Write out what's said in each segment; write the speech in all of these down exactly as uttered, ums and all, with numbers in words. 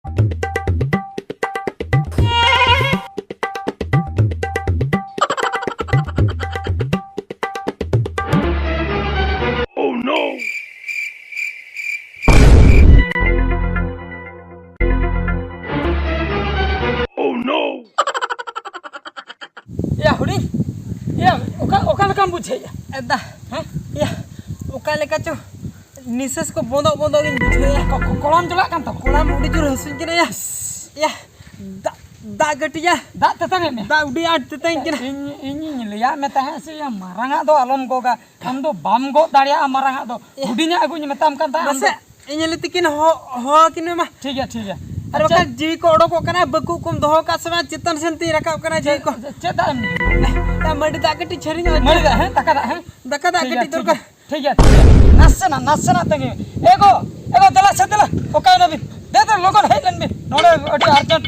Oh no! Oh no! ᱭᱟ ᱦᱩᱰᱤᱧ, ᱭᱟ ᱚᱠᱟ, ᱚᱠᱟ ᱞᱮᱠᱟᱢ ᱵᱩᱡᱷᱟᱹᱣᱮᱫᱼᱟ? ᱮ ᱫᱟ, ᱦᱮᱸ? ᱭᱟ ᱚᱠᱟ ᱞᱮᱠᱟ ᱪᱚ ᱱᱤᱥᱟᱹᱥ ᱠᱚ ᱵᱚᱱᱫᱚᱜ ᱵᱚᱱᱫᱚᱜ ᱜᱤᱧ ᱵᱩᱡᱷᱟᱹᱣᱮᱫᱼᱟ᱾ ᱠᱚ-, ᱠᱚ-, ᱠᱚᱲᱟᱢ ᱪᱟᱞᱟᱜ ᱠᱟᱱ ᱛᱟᱢᱟ? ᱠᱚᱲᱟᱢ ᱟᱹᱰᱤ ᱡᱳᱨ ᱦᱟᱹᱥᱩᱧ ᱠᱟᱱᱟ ᱭᱟ᱾ ᱭᱟ ᱫᱟᱜ, ᱫᱟᱜ ᱠᱟᱹᱴᱤᱡ ᱭᱟ᱾ ᱫᱟᱜ ᱛᱮᱛᱟᱝ ᱮᱫ ᱢᱮᱭᱟ? ᱫᱟᱜ ᱟᱹᱰᱤ ᱟᱸᱴ ᱛᱮᱛᱟᱝ ᱠᱟᱱᱟ᱾ ᱤᱧ, ᱤᱧᱤᱧ ᱞᱟᱹᱭᱟᱫ ᱢᱮ ᱛᱟᱦᱮᱸᱫ ᱥᱮ ᱭᱟ, ᱢᱟᱨᱟᱝᱟᱜ ᱫᱚ ᱟᱞᱚᱢ ᱜᱚᱜᱟ᱾ ᱟᱢ ᱫᱚ ᱵᱟᱢ ᱜᱚᱜ ᱫᱟᱲᱮᱭᱟᱜᱼᱟ ᱢᱟᱨᱟᱝᱟᱜ ᱫᱚ᱾ ᱤᱭᱟᱹ᱾ ᱦᱩᱰᱤᱧᱟᱜ ᱟᱹᱜᱩᱧ ᱢᱮᱛᱟᱢ ᱠᱟᱱ ᱛᱟᱦᱮᱸᱫ, ᱟᱢ ᱫᱚ ᱢᱟᱥᱮ, ᱤᱧ ᱞᱟᱹᱭ ᱛᱤᱠᱤᱱ ᱦᱚ-, ᱦᱚᱦᱚ ᱟᱹᱠᱤᱱ ᱢᱮ ᱢᱟ᱾ ᱴᱷᱤᱠ ᱜᱮᱭᱟ, ᱴᱷᱤᱠ ᱜᱮᱭᱟ᱾ ᱟᱨ ᱟᱪᱪᱷᱟ᱾ ᱵᱟᱠᱷᱟᱡ ᱡᱤᱣᱤ ᱠᱚ ᱚᱰᱚᱠᱚᱜ ᱠᱟᱱᱟ, ᱵᱟᱹᱠᱩ ᱠᱚᱢ ᱫᱚᱦᱚ ᱠᱟᱜ ᱥᱮ ᱵᱟᱝ, ᱪᱮᱛᱟᱱ ᱥᱮᱱ ᱛᱤᱧ ᱨᱟᱠᱟᱵ ᱠᱟᱱᱟ ᱡᱤᱣᱤ ᱪᱮᱫ, ᱠᱚ᱾ ᱪᱮᱫ ᱫᱟᱜ ᱮᱢ ᱧᱩᱭᱟ? ᱮ, ᱢᱟᱹᱰᱤ ᱫᱟᱜ ᱠᱟᱹᱴᱤᱡ ᱪᱷᱟᱹᱨᱤ ᱧᱚᱜ ᱢᱟᱹᱰᱤ ᱫᱟᱜ, ᱦᱮᱸ, ᱫᱟᱠᱟ ᱫᱟᱜ, ᱦᱮᱸ? ᱫᱟᱠᱟ ᱫᱟᱜ ᱴᱷᱤᱠ ᱜᱮᱭᱟ, ᱠᱟᱹᱴᱤᱡ ᱴᱷᱤᱠ ᱫᱚᱨᱠᱟᱨ᱾ ᱜᱮᱭᱟ, ᱴᱷᱤᱠ ᱜᱮᱭᱟ, ᱴᱷᱤᱠ ᱜᱮᱭᱟ᱾ ᱱᱟᱥᱮᱱᱟᱜ, ᱱᱟᱥᱮᱱᱟᱜ ᱛᱟᱹᱜᱤ ᱢᱮ᱾ ᱮ ᱜᱚ, ᱮ ᱜᱚ, ᱫᱮᱞᱟ ᱥᱮ ᱫᱮᱞᱟ, ᱚᱠᱟᱭᱮᱱᱟ ᱵᱤᱱ? ᱫᱮ, ᱫᱮ, ᱞᱚᱜᱚᱱ ᱦᱮᱡ ᱞᱮᱱ ᱵᱤᱱ, ᱱᱚᱰᱮ ᱟᱹᱰᱤ urgent᱾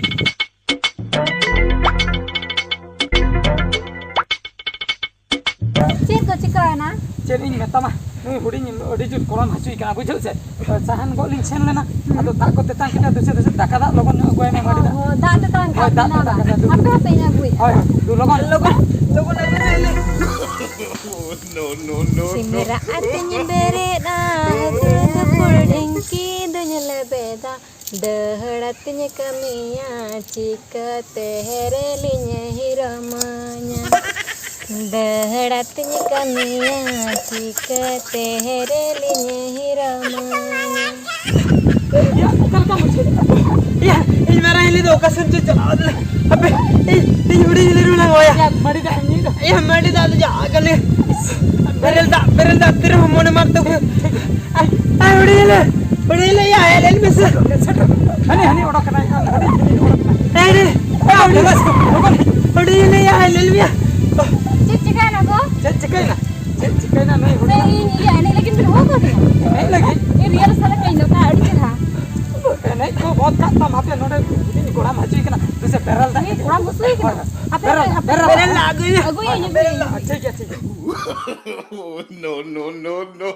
ᱪᱮᱫ ᱠᱚ ᱪᱤᱠᱟᱹᱭᱮᱱᱟ? ᱪᱮᱫ ᱤᱧ ᱢᱮᱛᱟᱢᱟ, ᱱᱩᱭ ᱦᱩᱰᱤᱧ ᱟᱹᱰᱤ ᱡᱳᱨ ᱠᱚᱲᱟᱢ ᱦᱟᱹᱥᱩᱭᱮ ᱠᱟᱱᱟ, ᱵᱩᱡᱷᱟᱹᱣ ᱥᱮ? ᱥᱟᱦᱟᱱ ᱜᱚᱜ ᱞᱤᱧ ᱥᱮᱱ ᱞᱮᱱᱟ, ᱟᱫᱚ ᱫᱟᱜ ᱠᱚ ᱛᱮᱛᱟᱝ ᱠᱮᱫᱟ, ᱫᱩᱥᱮ ᱫᱩᱥᱮ ᱫᱟᱠᱟ ᱫᱟᱜ ᱞᱚᱜᱚᱱ ᱧᱚᱜ ᱟᱹᱜᱩᱣᱟᱭ ᱢᱮ, ᱢᱟᱹᱰᱤ ᱫᱟᱜ᱾ ᱚ, ᱫᱟᱜ ᱛᱮᱛᱟᱝ ᱦᱳᱭ, ᱠᱟᱜ ᱫᱟᱜ ᱵᱤᱱᱟ᱾ ᱛᱮᱛᱟᱝ ᱠᱟᱫᱟ, ᱫᱩ-, ᱦᱟᱯᱮ, ᱦᱟᱯᱮ, ᱤᱧ ᱟᱹᱜᱩᱭᱮᱫᱼᱟ᱾ ᱦᱳᱭ, ᱦᱳᱭ, ᱫᱩ ᱞᱚᱜᱚᱱ᱾ ᱞᱚᱜᱚᱱ, ᱞᱚᱜᱚᱱ ᱟᱹᱜᱩᱭ ᱢᱮ, ᱞᱮ᱾ ᱥᱤᱢ ᱨᱟᱜ ᱟᱛᱤᱧ ᱵᱮᱨᱮᱫᱼᱟ, ᱫᱩᱲᱩᱵ ᱫᱩᱯᱩᱲ ᱰᱷᱤᱝᱠᱤ ᱫᱩᱧ ᱞᱮᱵᱮᱫᱟ᱾ ᱫᱟᱹᱦᱲᱟᱛᱤᱧ ᱠᱟᱹᱢᱤᱭᱟ, ᱪᱤᱠᱟᱹᱛᱮ ᱦᱮᱨᱮᱞᱤᱧ ᱦᱤᱨᱚᱢᱟᱹᱧᱟ? ᱫᱟᱹᱦᱲᱟᱛᱤᱧ ᱠᱟᱹᱢᱤᱭᱟ, ᱪᱤᱠᱟᱹᱛᱮ ᱦᱮᱨᱮᱞᱤᱧ ᱦᱤᱨᱚᱢᱟᱹᱧᱟ? ᱭᱟ, ᱚᱠᱟ ᱞᱮᱠᱟᱢ ᱵᱩᱡᱷᱟᱹᱣ ᱠᱮᱫᱟ? ᱭᱟ, ᱤᱧ ᱢᱟᱨᱟᱝ ᱦᱤᱞᱤ ᱫᱚ ᱚᱠᱟ ᱥᱮᱱ ᱪᱚ ᱪᱟᱞᱟᱣ ᱞᱮᱱᱟ᱾ ᱦᱟᱯᱮ, ᱤᱧ, ᱤᱧ ᱦᱩᱰᱤᱧ ᱦᱤᱞᱤ ᱨᱩᱣᱟᱹᱲ ᱞᱟᱜᱟᱣᱟᱭᱟ᱾ ᱭᱟ, ᱢᱟᱹᱰᱤ ᱫᱟᱜ ᱮᱢ ᱧᱩᱭᱮᱫᱟ? ᱭᱟ, ᱢᱟᱹᱰᱤ ᱫᱟᱜ ᱫᱚ ᱡᱟ ᱠᱟᱱᱟ᱾ ᱵᱮᱨᱮᱞ ᱫᱟᱜ, ᱵᱮᱨᱮᱞ ᱫᱟᱜ ᱛᱤᱨᱮᱦᱚᱸ ᱢᱚᱱᱮ ᱢᱟᱨ ᱛᱟᱠᱚ᱾ ᱟᱭ, ᱟᱭ, ᱦᱩᱰᱤᱧ ᱦᱤᱞᱤ, ᱦᱩᱰᱤᱧ ᱦᱤᱞᱤ, ᱭᱟ, ᱦᱮᱡ ᱞᱮᱱ ᱢᱮᱥᱮ᱾ ᱦᱟᱹᱱᱤ, ᱦᱟᱹᱱᱤ ᱚᱰᱚᱠ ᱠᱟᱱᱟᱭ, ᱟᱢ ᱦᱩᱰᱤᱧ ᱦᱤᱞᱤ ᱚᱰᱚᱠ ᱠᱟᱱᱟᱭ᱾ ᱮ, ᱦᱩᱰᱤᱧ, ᱦᱩᱰᱤᱧ ᱦᱤᱞᱤ, ᱭᱟ, ᱦᱮᱡ ᱞᱮᱱ ᱢᱮᱭᱟ᱾ ᱪᱮᱫ ᱪᱤᱠᱟᱹᱭᱮᱱᱟ ᱜᱚ? ᱪᱮᱫ ᱪᱤᱠᱟᱹᱭᱮᱱᱟ? ᱪᱮᱫ ᱪᱤᱠᱟᱹᱭᱮᱱᱟ ᱱᱩᱭ ᱥᱮ ᱦᱩᱰᱤᱧ? ᱤᱧ ᱤᱭᱟᱹ ᱮᱱᱮᱡ ᱞᱟᱹᱜᱤᱫ ᱵᱤᱱ ᱦᱚᱦᱚ ᱠᱟᱫᱤᱧᱟ? ᱮᱱᱮᱡ ᱞᱟᱹᱜᱤᱫ? ᱤᱧ rehearsal ᱟᱠᱟᱫ ᱤᱧ ᱫᱚ, ᱚᱠᱟ ᱟᱹᱰᱤ ᱪᱮᱦᱨᱟ᱾ ᱮᱱᱮᱡ ᱠᱚ ᱵᱚᱱᱫᱽ ᱠᱟᱜ ᱛᱟᱢ, ᱦᱟᱯᱮ ᱱᱚᱰᱮ ᱦᱩᱰᱤᱧ ᱠᱚᱲᱟᱢ ᱦᱟᱹᱥᱩᱭ ᱠᱟᱱᱟ, ᱫᱩᱥᱮ ᱵᱮᱨᱮᱞ ᱫᱟᱜ ᱤᱧ ᱠᱟᱹᱴᱤᱡ᱾ ᱠᱚᱲᱟᱢ ᱦᱟᱹᱥᱩᱭ ᱠᱟᱱᱟ? ᱦᱳᱭ, ᱦᱳᱭ᱾ ᱦᱟᱯᱮ, ᱵᱮᱨᱮᱞ, ᱦᱟᱯᱮ, ᱵᱮᱨᱮᱞ ᱫᱟᱜ ᱟᱹᱜᱩᱭ ᱢᱮ᱾ ᱟᱹᱜᱩᱭᱟᱹᱧ, ᱦᱳᱭ, ᱟᱹᱜᱩᱭᱟᱹᱧ᱾ ᱵᱮᱨᱮᱞ ᱫᱟᱜ, ᱴᱷᱤᱠ ᱜᱮᱭᱟ, ᱴᱷᱤᱠ ᱜᱮᱭᱟ᱾ No, no, no, no.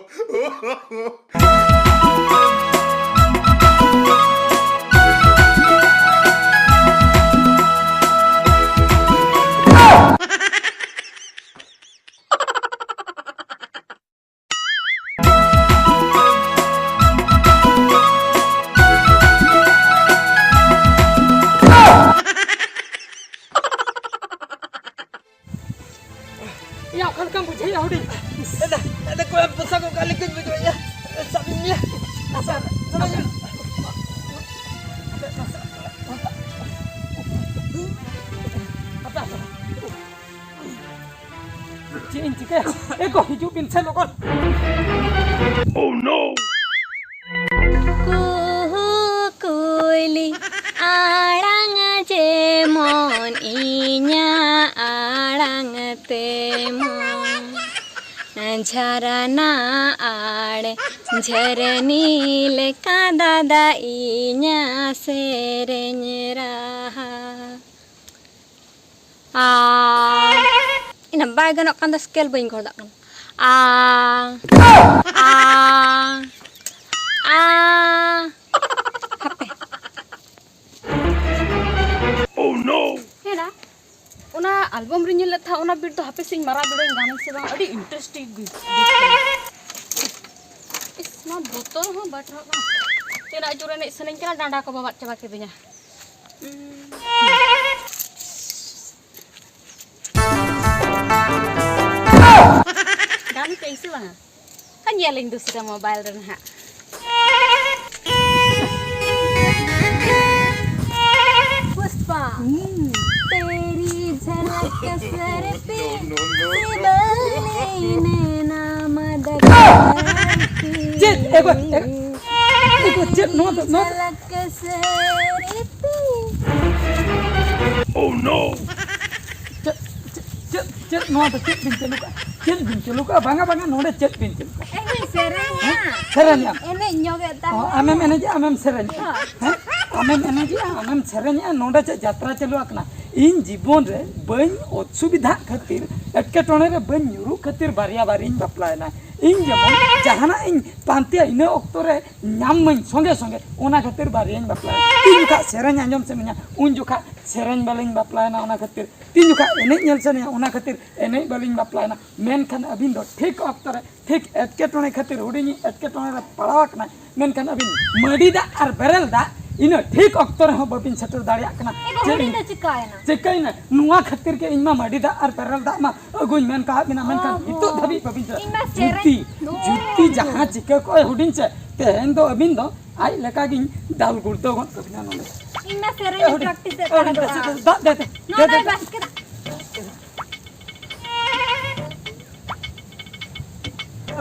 ᱮ ᱜᱚ, ᱦᱤᱡᱩᱜ ᱵᱤᱱ ᱥᱮ ᱞᱚᱜᱚᱱ᱾ ᱠᱩᱦᱩ ᱠᱩᱭᱞᱤ ᱟᱲᱟᱝ ᱡᱮᱢᱚᱱ ᱤᱧᱟᱹᱜ ᱟᱲᱟᱝ ᱛᱮᱢᱚᱱ᱾ ᱡᱷᱟᱨᱱᱟ ᱟᱲᱮ ᱡᱷᱟᱹᱨᱱᱤ ᱞᱮᱠᱟ ᱫᱟᱫᱟ ᱤᱧᱟᱹᱜ ᱥᱮᱨᱮᱧ ᱨᱟᱦᱟ᱾ ᱟ᱾ ᱤᱱᱟᱹ ᱵᱟᱭ ᱜᱟᱱᱚᱜ ᱠᱟᱱ ᱫᱚ scale ᱵᱟᱹᱧ ᱜᱚᱦᱚᱲ ᱫᱟᱲᱮᱭᱟᱜ ᱠᱟᱱᱟ᱾ ᱟ᱾ ᱟ᱾ ᱟ᱾ ᱦᱟᱯᱮ᱾ ᱦᱮᱸ ᱫᱟ, ᱚᱱᱟ album ᱨᱤᱧ ᱧᱮᱞ ᱞᱮᱫ ᱛᱟᱦᱮᱸᱫ, ᱚᱱᱟ beat ᱫᱚ ᱦᱟᱯᱮ ᱥᱮ ᱤᱧ ᱢᱟᱨᱟᱣ ᱵᱤᱰᱟᱹᱣ ᱜᱟᱱᱟᱹᱧ ᱥᱮ ᱵᱟᱝ, ᱟᱹᱰᱤ interesting beat᱾ ᱤᱥ, ᱱᱚᱣᱟ ᱵᱳᱛᱚᱞ ᱦᱚᱸ ᱵᱟᱭ ᱴᱷᱟᱲᱚᱜ ᱠᱟᱱᱟ᱾ ᱛᱤᱱᱟᱹᱜ ᱡᱳᱨ ᱮᱱᱮᱡ ᱥᱟᱱᱟᱧ ᱠᱟᱱᱟ, ᱰᱟᱸᱰᱟ ᱠᱚ ᱵᱟᱵᱟᱫ ᱪᱟᱵᱟ ᱠᱤᱫᱤᱧᱟ᱾ ᱜᱟᱱ ᱯᱮ ᱥᱮ ᱵᱟᱝᱟ? ᱠᱟ ᱧᱮᱞ ᱤᱧ ᱫᱩᱥᱨᱟ mobile ᱨᱮ ᱱᱟᱦᱟᱜ᱾ पुष्पा। तेरी झलक सर पे सिबली नैना मदद करती। ᱪᱮᱫ? ᱮ ᱜᱚ, ᱮ, ᱮ ᱜᱚ, ᱪᱮᱫ ᱱᱚᱣᱟ ᱫᱚ? ᱱᱚᱣᱟ ᱫᱚ ᱪᱮᱫ, ᱪᱮᱫ, ᱪᱮᱫ, ᱪᱮᱫ ᱱᱚᱣᱟ ᱫᱚ ᱪᱮᱫ ᱵᱤᱱ ᱪᱟᱹᱞᱩ ᱠᱟᱜᱼᱟ? ᱪᱮᱫ ᱵᱤᱱ ᱪᱟᱹᱞᱩ ᱠᱟᱜᱼᱟ? ᱵᱟᱝᱟ, ᱵᱟᱝᱟ, ᱱᱚᱰᱮ ᱪᱮᱫ ᱵᱤᱱ ᱪᱟᱹᱞᱩ ᱠᱟᱜᱼᱟ? ᱮᱱᱮᱡ ᱥᱮᱨᱮᱧᱟ᱾ ᱦᱮᱸ? ᱥᱮᱨᱮᱧᱟᱢ᱾ ᱮᱱᱮᱡ ᱧᱚᱜᱮᱫ ᱚ, ᱛᱟᱦᱮᱸ᱾ ᱟᱢᱮᱢ ᱮᱱᱮᱡᱮᱜᱼᱟ, ᱟᱢᱮᱢ ᱥᱮᱨᱮᱧᱮᱜᱼᱟ᱾ ᱦᱮᱸ? ᱟᱢᱮᱢ ᱮᱱᱮᱡᱮᱜᱼᱟ, ᱟᱢᱮᱢ ᱥᱮᱨᱮᱧᱮᱜᱼᱟ, ᱱᱚᱰᱮ ᱪᱮᱫ ᱡᱟᱛᱨᱟ ᱪᱟᱹᱞᱩ ᱟᱠᱟᱱᱟ? ᱤᱧ ᱡᱤᱵᱚᱱ ᱨᱮ ᱵᱟᱹᱧ ᱚᱥᱩᱵᱤᱫᱷᱟᱜ ᱠᱷᱟᱹᱛᱤᱨ, ᱮᱴᱠᱮᱴᱚᱬᱮ ᱨᱮ ᱵᱟᱹᱧ ᱧᱩᱨᱩᱜ ᱠᱷᱟᱹᱛᱤᱨ ᱵᱟᱨᱭᱟ ᱵᱟᱨᱤᱧ ᱵᱟᱯᱞᱟᱭᱮᱱᱟ᱾ ᱤᱧ ᱡᱮᱢᱚᱱ ᱡᱟᱦᱟᱱᱟᱜ ᱤᱧ ᱯᱟᱱᱛᱮᱭᱟ, ᱤᱱᱟᱹ ᱚᱠᱛᱚ ᱨᱮ ᱧᱟᱢ ᱢᱟᱹᱧ ᱥᱚᱸᱜᱮ ᱥᱚᱸᱜᱮ, ᱚᱱᱟ ᱠᱷᱟᱹᱛᱤᱨ ᱵᱟᱨᱭᱟᱧ ᱵᱟᱯᱞᱟᱭᱮᱱᱟ᱾ ᱛᱤᱱ ᱡᱚᱠᱷᱟᱜ ᱥᱮᱨᱮᱧ ᱟᱸᱡᱚᱢ ᱥᱟᱱᱟᱧᱟ, ᱩᱱ ᱡᱚᱠᱷᱟᱜ ᱥᱮᱨᱮᱧ ᱵᱟᱹᱞᱤᱧ ᱵᱟᱯᱞᱟᱭᱮᱱᱟ, ᱚᱱᱟ ᱠᱷᱟᱹᱛᱤᱨ᱾ ᱛᱤᱱ ᱡᱚᱠᱷᱟᱜ ᱮᱱᱮᱡ ᱧᱮᱞ ᱥᱟᱱᱟᱧᱟ, ᱚᱱᱟ ᱠᱷᱟᱹᱛᱤᱨ ᱮᱱᱮᱡ ᱵᱟᱹᱞᱤᱧ ᱵᱟᱯᱞᱟᱭᱮᱱᱟ᱾ ᱢᱮᱱᱠᱷᱟᱱ ᱟᱹᱵᱤᱱ ᱫᱚ ᱴᱷᱤᱠ ᱚᱠᱛᱚ ᱨᱮ, ᱴᱷᱤᱠ ᱮᱴᱠᱮᱴᱚᱬᱮ ᱠᱷᱟᱹᱛᱤᱨ ᱦᱩᱰᱤᱧᱤᱡ ᱮᱴᱠᱮᱴᱚᱬᱮ ᱨᱮ ᱯᱟᱲᱟᱣ ᱟᱠᱟᱱᱟᱭ, ᱢᱮᱱᱠᱷᱟᱱ ᱟᱹᱵᱤᱱ ᱢᱟᱹᱰᱤ ᱫᱟᱜ ᱟᱨ ᱵᱮᱨᱮᱞ ᱫᱟᱜ ᱤᱱᱟᱹ ᱴᱷᱤᱠ ᱚᱠᱛᱚ ᱨᱮᱦᱚᱸ ᱵᱟᱹᱵᱤᱱ ᱥᱮᱴᱮᱨ ᱫᱟᱲᱮᱭᱟᱜ ᱠᱟᱱᱟ᱾ ᱮ ᱵᱟᱹᱵᱩ, ᱪᱮᱫ ᱩᱱᱤ ᱤᱧ ᱫᱚ ᱪᱤᱠᱟᱭᱮᱱᱟ? ᱪᱤᱠᱟᱹᱭᱮᱱᱟ? ᱱᱚᱣᱟ ᱠᱷᱟᱹᱛᱤᱨ ᱜᱮ ᱤᱧ ᱢᱟ ᱢᱟᱹᱰᱤ ᱫᱟᱜ ᱟᱨ ᱵᱮᱨᱮᱞ ᱫᱟᱜ ᱢᱟ ᱟᱹᱜᱩᱧ ᱢᱮᱱ ᱠᱟᱜ ᱵᱤᱱᱟ, ᱢᱮᱱᱠᱷᱟᱱ ᱚ ᱱᱤᱛᱚᱜ ᱦᱚᱸ᱾ ᱫᱷᱟᱹᱵᱤᱡ ᱵᱟᱹᱵᱤᱱ ᱪᱟᱞᱟᱜ᱾ ᱤᱧ ᱢᱟ ᱥᱮᱨᱮᱧ ᱡᱩᱛᱤ, ᱫᱚ ᱡᱩᱛᱤ ᱡᱟᱦᱟᱸ ᱪᱤᱠᱟᱹ ᱠᱚᱜᱼᱟᱭ ᱦᱩᱰᱤᱧ ᱪᱮ, ᱛᱮᱦᱮᱧ ᱫᱚ ᱟᱹᱵᱤᱱ ᱫᱚ ᱟᱡ ᱞᱮᱠᱟ ᱜᱤᱧ ᱫᱟᱞ ᱜᱩᱲᱫᱟᱹᱣ ᱜᱚᱫ ᱠᱟᱵᱤᱱᱟ ᱱᱚᱰᱮ᱾ ᱤᱧ ᱢᱟ ᱥᱮᱨᱮᱧ ᱮ ᱦᱩᱰᱤᱧ, ᱯᱨᱮᱠᱴᱤᱥ ᱮ ᱦᱩᱰᱤᱧ, ᱮᱫ ᱫᱮᱥᱮ, ᱛᱟᱦᱮᱸᱫ᱾ ᱫᱮᱥᱮ, ᱫᱟᱜ ᱫᱮ, ᱫᱮ, ᱱᱚᱰᱮ ᱫᱮ, ᱫᱮ᱾ ᱵᱟᱥᱠᱮ ᱫᱟᱜ᱾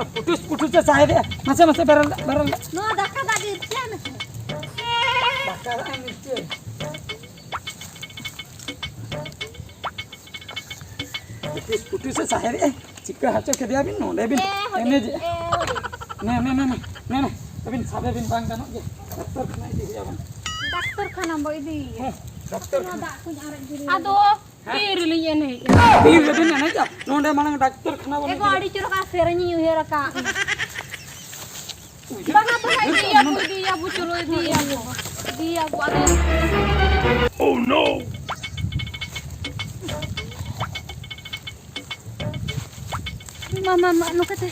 ᱯᱩᱴᱩᱥ ᱯᱩᱴᱩᱥ ᱮ ᱥᱟᱦᱮᱫᱮᱜᱼᱟ᱾ ᱢᱟᱥᱮ, ᱢᱟᱥᱮ, ᱵᱮᱨᱮᱞ ᱫᱟᱜ, ᱵᱮᱨᱮᱞ ᱫᱟᱜ᱾ ᱱᱚᱣᱟ ᱫᱟᱠᱟ ᱫᱟᱜ ᱜᱮ ᱤᱨᱪᱤᱭᱟ ᱢᱮᱥᱮ᱾ ᱫᱟᱠᱟ ᱫᱟᱜ ᱮᱢ ᱤᱨᱪᱤᱭᱟ᱾ ᱯᱩᱴᱩᱥ ᱯᱩᱴᱩᱥ ᱮ ᱥᱟᱦᱮᱫᱮᱜᱼᱟ᱾ ᱪᱤᱠᱟᱹ ᱦᱚᱪᱚ ᱠᱮᱫᱮᱭᱟ ᱵᱤᱱ ᱱᱚᱰᱮ ᱵᱤᱱ ᱮ ᱦᱩᱰᱤᱧ, ᱮᱱᱮᱡᱮᱜᱼᱟ᱾ ᱮ ᱦᱩᱰᱤᱧ᱾ ᱱᱮ, ᱱᱮ, ᱱᱮ, ᱱᱮ, ᱱᱮ, ᱱᱮ᱾ ᱟᱹᱵᱤᱱ ᱥᱟᱵᱮ ᱵᱤᱱ, ᱵᱟᱝ ᱜᱟᱱᱚᱜ ᱜᱮ᱾ ᱰᱟᱠᱛᱚᱨ ᱠᱷᱟᱱᱟ ᱤᱫᱤ ᱦᱩᱭᱩᱜᱼᱟ ᱵᱟᱝ? ᱰᱟᱠᱛᱚᱨ ᱠᱷᱟᱱᱟ ᱵᱚ ᱤᱫᱤᱭᱮᱭᱟ᱾ ᱦᱮᱸ, ᱰᱟᱠᱛᱚᱨ ᱱᱚᱣᱟ ᱠᱷᱟᱱᱟ᱾ ᱫᱟᱜ ᱠᱚᱧ ᱟᱨᱮᱡ ᱡᱩᱨᱤ ᱟᱫᱚ ᱛᱤ ᱨᱮᱞᱤᱧ ᱮᱱᱮᱡ᱾ ᱛᱤ ᱨᱮᱵᱤᱱ ᱮᱱᱮᱡᱟ? ᱱᱚᱰᱮ ᱢᱟᱲᱟᱝ ᱰᱟᱠᱛᱚᱨ ᱠᱷᱟᱱᱟ ᱵᱚᱱ ᱮᱜᱳ, ᱤᱫᱤ᱾ ᱟᱹᱰᱤ ᱪᱚᱨᱚᱠ ᱥᱮᱨᱮᱧ ᱤᱧ ᱩᱭᱦᱟᱹᱨ ᱟᱠᱟᱫ᱾ ᱵᱟᱝᱟ, ᱵᱟᱝᱟ, ᱤᱫᱤᱭᱟᱵᱚ, ᱤᱫᱤᱭᱟᱵᱚ, ᱪᱚᱞᱚ, ᱤᱫᱤᱭᱟᱵᱚ, ᱤᱫᱤᱭᱟᱵᱚ, ᱟᱫᱚ᱾ Oh no! ᱢᱟ, ᱢᱟ, ᱢᱟ, ᱱᱚᱝᱠᱟᱛᱮ᱾